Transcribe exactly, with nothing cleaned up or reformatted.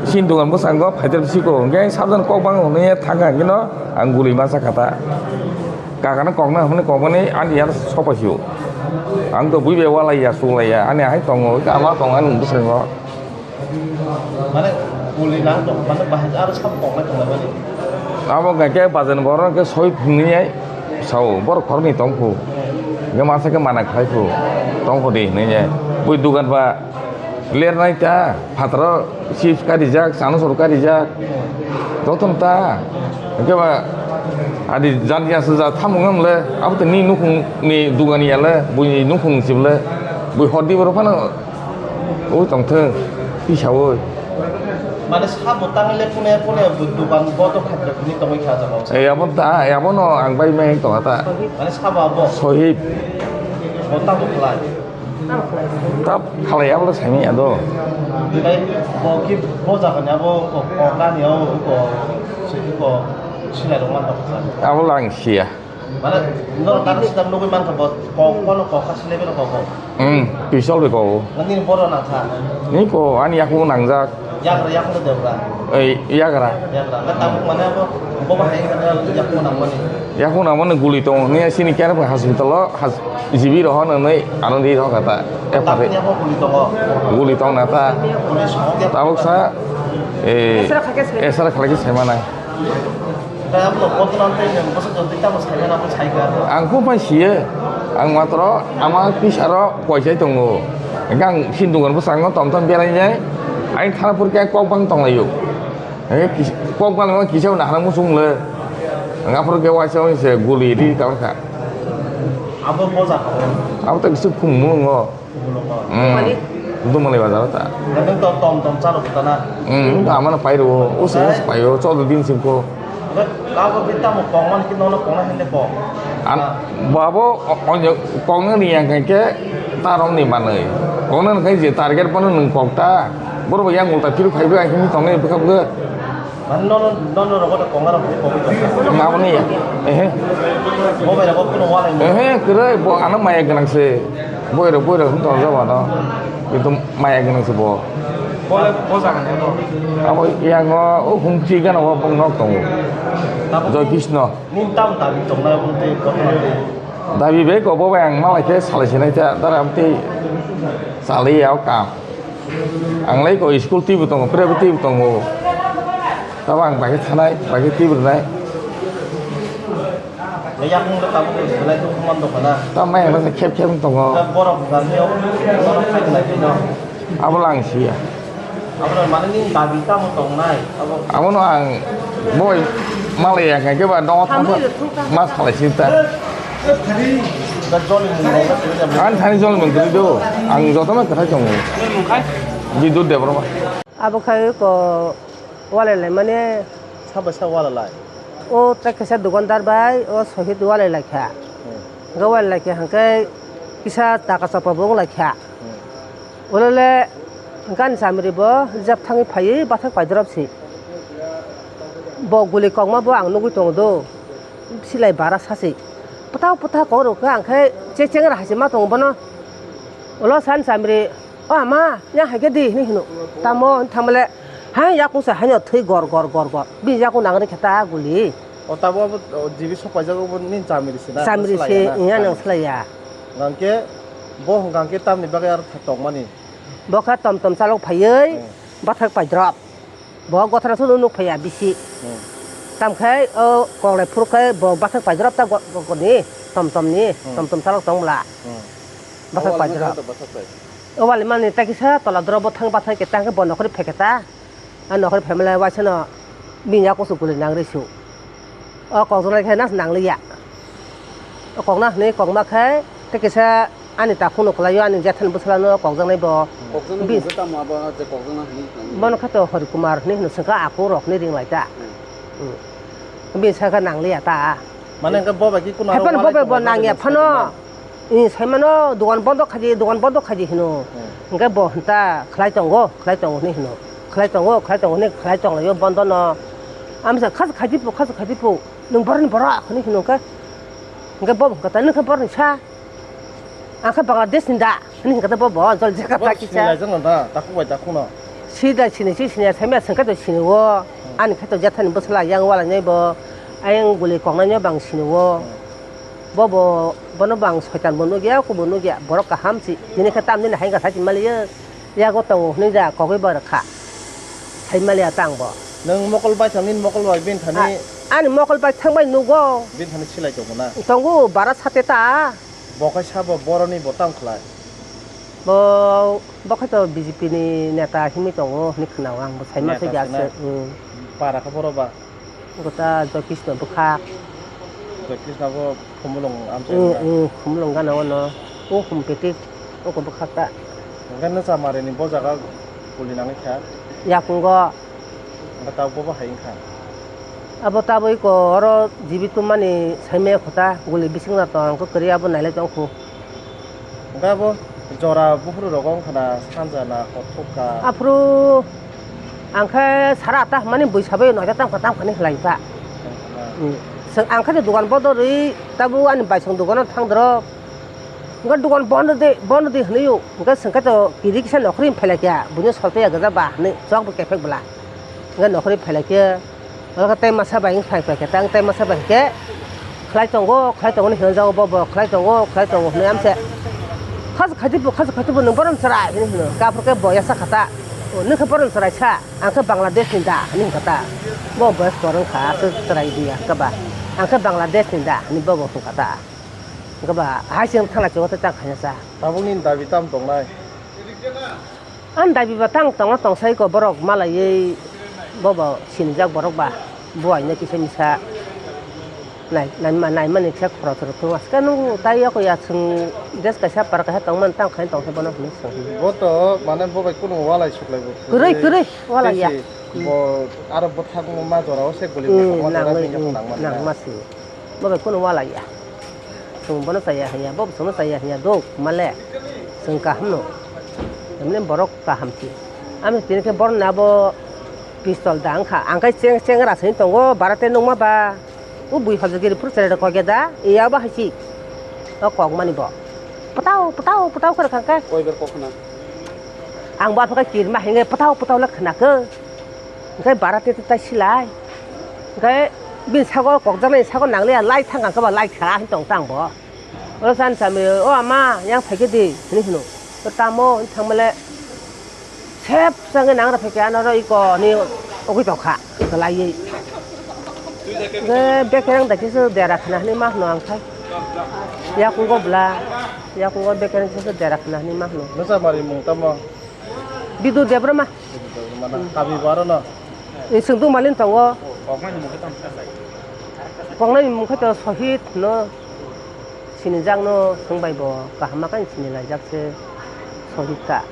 Chini dugan bwskango phaitep siko, hwnkhe sabjani kok bang hwnwi thangkha, hwnkhe no ang guli masa kha ta. Kakano kokna hwnwi kokmani ani yar sopaisio. Ang to bui bai walaiya, suklaiya, ani hai tongo, hwnkhe ama tongo ani bwskango. Mane guli nang tong, mane bahai aro sabo koknai tonglai mani. Abo hwnkhe bazan borok hwnkhe soi phungnwi sao, borok khoroknwi tongkhu. Hwnkhe masa khe mana khlai khu, tongkhu di hwnwi. Bui dugan ba Lernai ta, phataro chips karijak, chanasor karijak. Jotono ta. Hwnkhe ba, adi jan ya se ja tamo wng le, abo to ni nukhung ni dugan ya le, buini nukhung sib le, bui hor di borok phano ui tong thung, tisa ui. Mane sabo tang le kune kune bui dugan bodo khaijak ni tongwi kha jaga o. E, abo ta, e, abo no ang bai meng tong ta. Mane sabo abo. Sohib. Bo tamo khlai. Ta khalai abla saimanya do. Tei bo ki bo jaga ni abo ko, ko kani o ko, ko silai rok man tong sa. Abo lang sia. Mane no ta sida nugui man ka bo ko, ko no ko ka silai bero ko ko. Hmm, pisol be ko. Nani boro na tha. Ni ko ani yaku nangjak. Yagra, yagra debra. Ei, yagra. Yagra. Nga tabuk mane abo, bo bahai nga yagra nangmani. Yaku nangmani guli tongo. Ni sini kera hospital o, has-, G B roho nang nai, ano di roho kata. E pare. Tabuk ni abo guli tongo. Guli tong na ta. Guli song ya. Tabuk sa, eh, Esra khake se. Esra khake se mana. Kaya bo koto nang tei nang bosa jodi tamo sai na bo sai ka. Ang kho pai siye. Ang matro ama pisaro koisai tongo. Hingke ang sin dungan bwskango tom tom berai nai. Ang thana pur khe kok bang tong laio. Hingke kis-, kok bang ma kisa na harang musung le. Ang aphuru khe waisa waisa guli ri tong kha. Abo boja ko. Abo to kisa khum mungo. Khumulwngo. Hmm. Dumali? Dumali bazar ta. Nang to tom tom chalo kutana. Hmm, amano pairo, usu usu pairo, cholo din simko. Abo bita mo kong man ki nono kong na hende kong. An, babo, o-, onyo kong ni yang ke tarong ni manai. Kong na kai je target pano nung kok ta. Boro yang ulta piru phaibo ai hini tong ni bwkha bwkha. Mane nono, nono rogo da kong arok ni kogwi tong kha. Ngabo ni ya. Ehe. Bo bai rogo kuno walai ni. Ehe, kwrwi bo ano maya gwnang se. Boirok, boirok wng tong jabo no. Kintu maya gwnang se bo. Bo le bo jaga ni bo. Abo yang o, o hum chi gana o bong nok tongo. Tamo Joy Krishna. Ning tam dabi tong na bung te kotha na te. Dabi be ko bo bai ang malai khe salai sinai ta, dara am te salai ya o kam. Ang lai ko school twi bo tongo, private twi bo tongo. Tamo ang bai khe thanai, bai khe twi bo rwnai. Yakung le tabuk le belai dukhu man dokhana. Tamo yang khep khep tongo. Borok jani o, borok khai belai bino. Abo lang siya. Abo mane ni dabi tamo tongnai. Abo. Abono ang boi malai ya khe ba dongo tamo. Mas khalai sinta. Ani thani jol mung kwrwi do. Ang jotono kwthai tongo. Bidut Debbarma. Abo khai ko walai lai mane. Sabai sa walai lai. O tei kaisa dukandar bai o sohit walai lai kha. Hmm. Hwnkhe walai lai kha hwnkhe kisa taka chapa bo wng lai kha. Hmm. Ulo le gani chamri bo jeb thangwi phaiwi bathak paidrop si. Bo guli kokma bo ang nugwi tongo do. Silai bara sasi. Pwtao pwtao kok rw khe ang khe che chengra hai se ma tongo bono. Ulo san chamri, "O ama, ya hai khe di," hinwi hino. Tamo hinwi thangmale, hai yakung se haino thwi gor gor gor gor. Bini yakung nang rikhe ta guli. O tabo abo, o, G B sok paijak obo nini chamri se na? Chamri se, iya nang slai ya. Hwnkhe bo hwnkhe tamni bagwi aro tha tongmani. Bo khe tom tom chalok phaiwi, hmm, bathak paidrop. Bo gothana sunu nuk phaiya bisi. Hmm. Tamkhai o konglai phuru khai bo bathak paidrop ta go-, go-, ni, tom tom ni, hmm, tom tom chalok tong bwla. Hmm. Bathak paidrop. O wali mani ta kisa tola drop bo thang bathak ke tang khe bo nokhori pheke ta. A nokhori phaimale waisa no bini yakusu guli nang rw su. O kokjaknai khe nas nang liya. O kokna hwnwi kokma khe tei kisa ani takhukno kwlaio, ani jethani bwsala no kokjaknai bo. Kokjaknai bo tamo abo je kokjakna hwnwi. Bono khe to Hari Kumar hwnwi hino swngkha, aku rok hwnwi ring lai ta. Hmm. Hmm. Bini sakha nang liya ta. Mane hwnkhe bo bai khe kuno aro haphano bo walai bai bo tongma nang ya bagwi phano. Saimano, dugan bondo khaidi, dugan bondo khaidi hino. Hmm. Hwnkhe bo hwnta khlai tongo, khlai tongo hwnwi hino. Khlai tongo, khlai tongo hwnwi khlai tonglaio bondo no. Amsa khas khaidi phu, khas khaidi phu. Nwng borokni borok hwnwi hino khe. Hwnkhe bo hwnkha ta, "Nwng khe borokni sa? Ang khe Bangladesh ni da," hwnwi hwnkha ta bo, bo jol jeka ta kisa. Sinilai jano da, takhuk bai takhukno. Sida sini si sini saimaya sengkhe to sini o. Ani khe to jethani bwsla yang wala nai bo. Ayang guli koknai no bang sini o. Bo bo bono bang soitan bo nugya, kubo nugya. Borok kaham si. Nini khe tam nini hai ga sai maliya. Yago tongo hwnwi da kogwi bo rwkha. Sai maliya tang bo. Nwng mokol bai thani mokol bai bin thani. A-, ani mokol bai thangbai nugo. Bin thani silai tongo na. Tongo bara sate ta. Bo khe sabo boroni bo tam khlai. Bo, bo khe to B J P ni neta himwi tongo hwnwi khwnao ang bo saima Neta se sina. Aswk. Hmm. Para khe boro ba. Gota Joy Krishna bwkhak. Joy Krishna bo Khumulwng amchai Hmm, wngna. Hmm, Khumulwng gana ono. O Humpetik, oko bwkhak ta. Hwnkhe Nwchamarini bo jaga guli nangwi kha. Yakungo. Hwnkhe tabuk bo bo hai wngkha. Abo tabuk iko oro jibi tumani saimaya kho ta, guli bising na tong, ang khe kwrwi abo nailai tong kho. Hwnkhe abo jora buphuru rogo wngkha na sanja na hor thuk kha? Aphuru ang khe sara atta hwnmani bui sabai noita tang kha, tang kha ni khlai kha. Tang kha na? Hmm. Chwng ang khe dogan bodo rwi tabuk ani baisong dogano thang doro. Hwnkhe dogan bondo de, bondo de hwnwi o. Hwnkhe chwng khe to kiri kisa nokhorwi phailai kha, buino soltaiya gwja ba hwnwi chwk bo kephek bwla. Hwnkhe nokhorwi phailai khe, oro khe tei masa bai wng phai phai khe, tei masa bai khe khlai tongo, khlai tongo hwnwi hwnjago bo, bo khlai tongo, khlai tongo hwnwi amse. Khaj khaitibo, khaj khaitibo nwng borom chwrai hwnwi hwno. Hwnkhe aphuru khe bo yasa kha ta. O, nwng khe borom chwrai sa, ang khe Bangladesh ni da hwnwi hwnkha ta. Bo boyos kwrwng kha, aswk chwrai di ya hwnkhe ba. Ang khe Bangladesh ni da hwnwi bo bo hwnkha ta. Hwnkhe ba hai se wng thangla chugo tei tang khaina cha. Tabukni dabi tam tongnai? Ani dabi ba tang tongna tong sai ko borok malaiwi bobo sinijak borok ba buaino kisa misa nai-, naima-, naimani kisa khorok rok thung aske nung tai yako ya chwng dress kaisa par kaisa tongmani tang khaina tong sai bono hinwi swng. Bo to mane bo bai kunu walai suklai bo. Kwrwi, kwrwi, walai ya. Tei se bo aro bwthakma jorao se guli Hmm, bwthakma jora nangwi, bini hmm, nangmani na. Nangma se. Bo bai kunu walai ya. Chwng bono chaya hinya, bo bwswkno chaya hinya, dok male. Chwng kaham no. Emne borok kaham si. Ami tini khe borok na bo pistol da wngkha. Ang khe cheng-, chengra sini tongo, bara tei nukma ba. O bui hojagiri phuru chwrai rok koi khe da, iya bo hai si. O kok mani bo. Pwtao, pwtao, pwtao khe rwkha khe. Koi ber kok khna? Ang bo aphaka kirma hinge pwtao, pwtao le khna khe. Hwnkhe bara tei tei tai silai. Hwnkhe bini sago kokjaknai sago nangliya, lai thang ang khe ba lai kha hwn tong tang bo. O san sami, "O ama, yang phaikhe di," hwnwi hwno. O tamo hwnwi thangmale, sep sangwi nang rw phaikhe ano ro iko hwnwi ugwi tongkha, kwlaiwi. Hwnkhe bekereng daikhe se dera khna hwnwi ma hwno ang khai. Yakungo bwla, yakungo bekereng khe se dera khna hwnwi ma hwno. Nwchar mari mung tamo? Bidu Debbarma. Bidu Debbarma na? Hmm. Kabi bo aro no? Ni chwng tong malin tongo. Koknai ni mung khe tamo sa sai? Koknai ni mung khe to Sohit no. Sinijakno swngbai bo kaham ma khe sinilaijak se Sohit ta.